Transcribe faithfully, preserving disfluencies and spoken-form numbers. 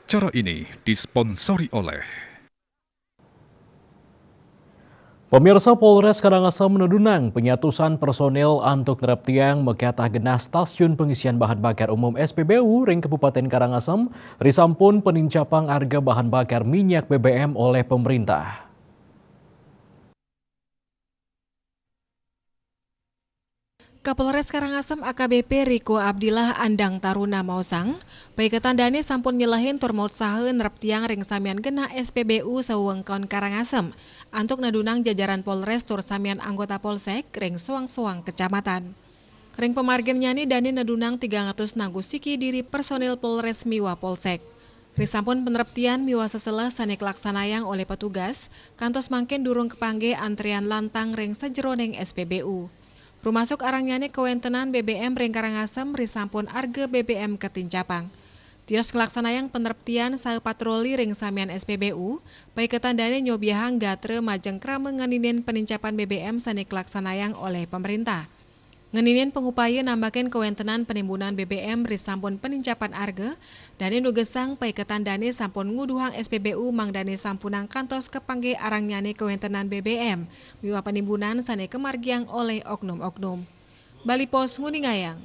Acara ini disponsori oleh Pemirsa, Polres Karangasem nadunang panyatusan personil antuk neraptiang makatah genah stasiun pengisian bahan bakar umum S P B U ring Kabupaten Karangasem, risampun panincapang arga bahan bakar minyak B B M oleh pemerintah. Kapolres Karangasem A K B P Riko Abdillah Andang Taruna maosang, paiketan dane sampun nyelehin tur mautsaha neraptiang ring samian genah S P B U sawewengkon Karangasem, antuk nadunang jajaran Polres tur samian anggota Polsek ring soang-soang kecamatan. Ring pamargin nyane dane nadunang tigang atus nanggu siki diri personil Polres miwah Polsek. Risampun paneraptian miwah seselah sane kalaksanayang oleh petugas, kantos mangkin durung kapanggih antrian lantang ring sajeroning S P B U. Rumasuk arangnyane kawentenan B B M ring Karangasem risampun arga B B M katincapang. Tios nglaksanayang paneraptian saha patroli ring samian S P B U, paiketan dane nyobiahang gatra majeng krama ngeninin panincapan B B M sane kalaksanayang oleh pemerintah. Ngeninin pangupaya nambakin kawentenan panimbunan B B M risampun panincapan arga, dane nugesang paiketan dane sampun nguduhang S P B U mangdane sampunang kantos kapanggih arangnyane kawentenan B B M miwah panimbunan sane kamargiang oleh oknum-oknum. Bali Post nguningayang.